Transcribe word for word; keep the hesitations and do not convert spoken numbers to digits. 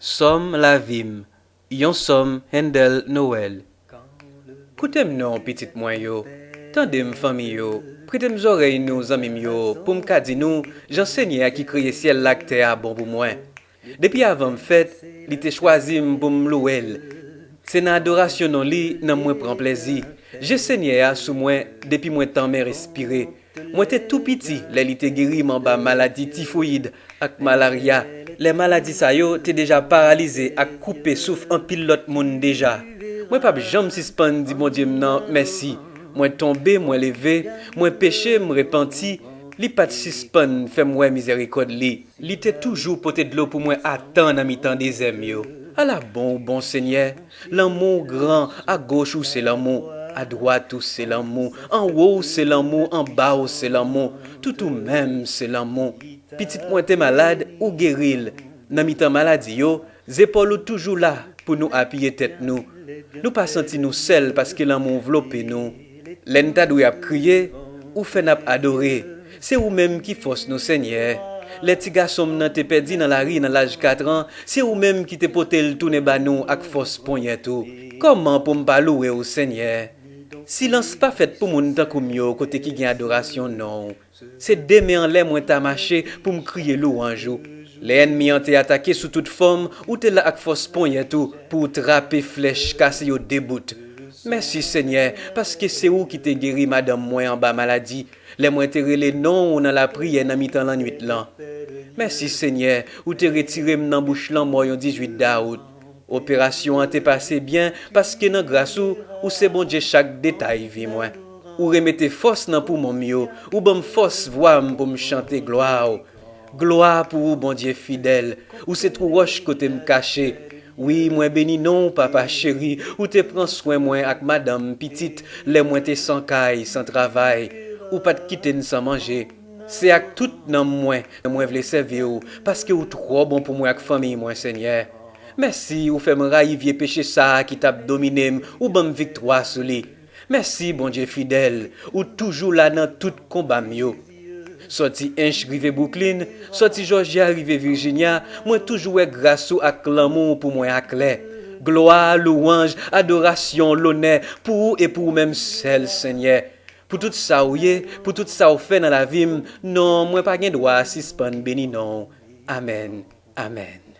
Sòm lavi m, yon sòm Handel Noël. Koute m non, pitit mwen yo. Tande m, fanmi yo. Prete m zòrèy nou, zanmi m yo, pou m ka di nou jan Senyè a ki kreye syèl la ak tè a bon pou mwen. Depi avan m fèt, li te chwazi m pou m louwe l. Se nan adorasyon non li nanm mwen pran plezi. Je Senyè a sou mwen depi mwen tanmen respire. Mwen te tou piti lè li te geri m anba maladi tifoyid ak malarya. Lè maladi sa yo te deja paralize ak koupe souf anpil lòt moun deja. Mwen p ap janm sispann di Bondye m nan mèsi. Mwen tonbe, mwen leve, mwen peche, m repanti, li pa t sispann fè m wè mizèrikòd li. Li te toujou pote dlo pou mwen atan nan mitan dezè m yo. Ala bon ou bon, Senyè! Lanmou w gran, agoch ou se lanmou, adwat ou se lanmou, anwo w se lanmou, anba w se lanmou, tout ou menm se lanmou. Pitit mwen te malad, ou geri l. Nan mitan maladi yo, zepòl ou toujou la pou nou apiye tèt nou. Nou pa santi nou sèl paske lanmou w vlope nou. Lè n ta dwe ap kriye, ou fè n ap adore. Se ou menm ki fòs nou, Senyè. Lè ti gason m nan te pèdi nan lari nan laj kat an, se ou menm ki te pote l tounen ba nou ak fòs ponyèt ou. Kòman pou m pa louwe w, Senyè? Silans pa fèt pou moun tankou m yo kote ki gen adorasyon non w. Se de men anlè mwen ta mache pou m kriye louwanj ou. Lè ènmi an te atake sou tout fòm, ou te la ak fòs ponyèt ou pou w trape flèch, kase yo de bout. Mèsi, Senyè, paske se ou ki te geri madanm mwen anba maladi, lè mwen te rele non w nan lapriyè nan mitan lannwit lan. Mèsi, Senyè, ou te retire m nan bouch lanmò yon dizuit dawout. Operasyon an te pase byen, paske nan gras ou, ou se Bondye chak detay vi mwen. Ou remete fòs nan poumon m yo, ou ban m fòs vwa m pou m chante glwa w. Glwa pou ou, Bondye fidèl, ou se twou wòch kote m kache. Wi, mwen beni non w, Papa cheri, ou te pran swen mwen ak madanm m, pitit, lè mwen te san kay, san travay. Ou pa t kite n san manje. Se ak tout nanm mwen, mwen vle sèvi w, paske ou twò bon pou mwen ak fanmiy mwen, Senyè. Mèsi, ou fè m rayi vye peche sa a ki t ap domine m, ou ban m viktwa sou li. Mèsi, Bondye fidèl, ou toujou la nan tout konba m yo. Sòti Ench rive Bwouklin, sòti Jòjya rive Vijinya, mwen toujou wè gras ou ak lanmou w pou mwen aklè. Glwa, louwanj, adorasyon, lonè pou ou e pou ou menm sèl, Senyè. Pou tout sa ou ye, pou tout sa ou fè nan lavi m, non, mwen pa gen dwa sispann beni non w. Amèn. Amèn.